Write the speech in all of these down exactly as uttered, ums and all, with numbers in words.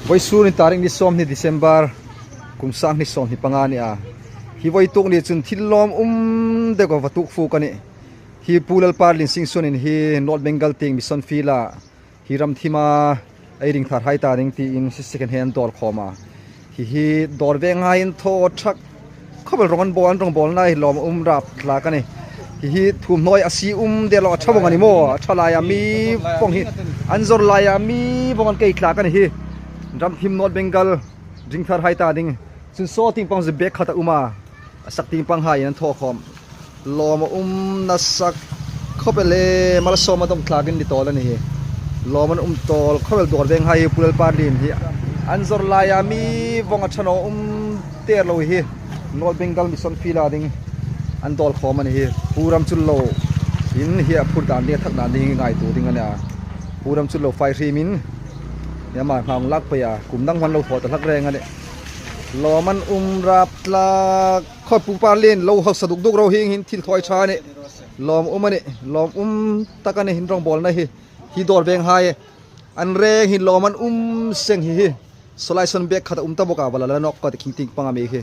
Vawisun ni tarik ni sawmhni December, kum sanghni sawmhni panga a ni a. Hi vawituk ni chun thil lawm um deu ka va tuok fuk a nih. Hi Pu Lalparlin Singsunin hi North Bengal tieng mission field-a hi ram thima ei ring thar hai ta ding tiin hi second hand dawl khawm a. Hi hi dawr venghai an thaw ṭhak khawp el, rawng an bawl, an rawng bawlna hi lawm um rap tlak a nih. Hi hi thuomhnaw a sie um deu lo, a ṭha vawng a ni maw, a ṭha laia mi vawng hi, an zawr laia mi vawng an kei tlak a nih hi. Ram thim North Bengal ring thar hai ta ding. Chun saw tieng pang zu bag khat a um a, a sak tieng pang hai an thaw khawm. Lawm a um nasa khawp el e, mal sawm a dawng tlakin ni tawl a nih hi. Lawm an um tawl khawp el dawr venghai hi Pu Lalparlin hi. An zawr laia mi vawng a ṭha naw um ter lo hi. North Bengal mission field-a ding an dawl khawm a nih hi. Pu Ramchunlo in hi a phur dan ding, a thak dan ding hi ngaituo ding a nih a. Pu Ramchunlo fai hrimin hi ama nghang lak pei a, kum dang hman lo thaw ta hlak reng a nih. Lawm an um rap tlak. Khaw Pu Parlin, lo hausa duk duk ro, hieng hin thil thaw ṭha a nih. Lawm um a nih, lawm um tak a nih, hin rawng bawlna hi. Hi dawr venghai an reng hin lawm an um seng hi hi. Saw lai saw bag khat a um ta bawk a, va la la nawk ka ti, khing tieng pang a mi hi.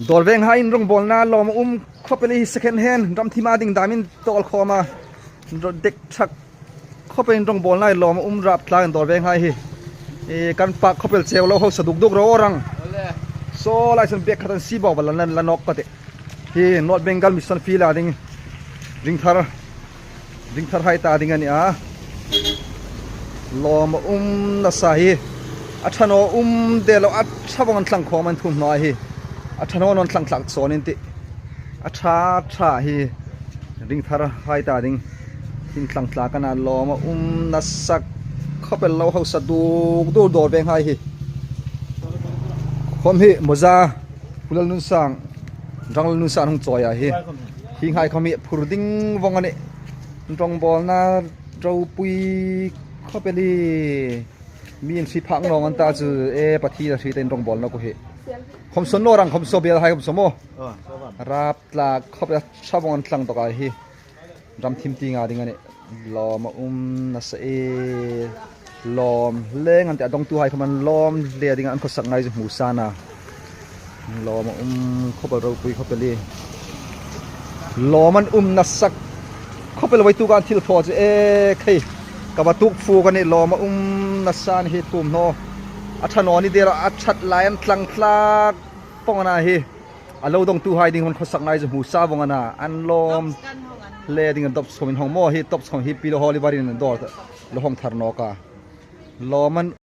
Dawr venghai in rawng bawlna lawm a um khawp el hi, second hand, ram thima ding damin dawl khawm a. Dek ṭhak khawp el in rawng bawlna hi lawm a um rap tlak in dawr venghai hi. E, kan pak khawp el cheu, lo hausa duk duk ro rang. Saw lai saw bag khat an sie bawk, va la la nawk ka ti. Hi North Bengal mission field-a ding ring thar, ring thar hai ta ding a nih a. Lawm a um nasa hi. A ṭha naw um deu lo, a ṭha vawng an tlang khawm an thuomhnaw hi. A ṭha naw naw an tlang tlak sawn in ti. A ṭha ṭha hi ring thar hai ta ding. Hin tlang tlak a na, lawm a um nasa khawp el, lo hausa duk duk dawr venghai hi. Khawm hi moza Pu Lalnunsang, Ranglalnunsang hung chawi a hi. Hienghai khawm hi phur ding vawng a nih. Rawng bawlna ropui khawp el hi. Mi an hri phak naw an ta chu, e, Pathien a hri ta in rawng bawlna khu hi. Khawm saw naw rang, khawm saw bel hai khawm saw maw. Rap tlak khawp el, a ṭha vawng an tlang tawk a hi. Ram thim tienga ding a nih. Lawm a um nasa e. Lawm leng an ti a, dawngtuhai khawm an lawm le ding an khawsak ngai zu hmu sa a. Lawm a um khawp el, ropui khawp el hi. Lawm an um nasa khawp el, vawituk an thil thaw chu e khei. Ka va tuok fuk a nih, lawm a um nasa a nih hi thuomhnaw. A ṭha naw ni deu lo, a ṭhat lai an tlang tlak vawng a na hi. A lo dawngtuhai ding hmun khawsak ngai zu hmu sa vawng a na, an lawm le ding an dop chhawm in hawng maw hi, dop chhawm hi Pi Lalholivar-in an dawr lo hawng thar nawk a. Lawm an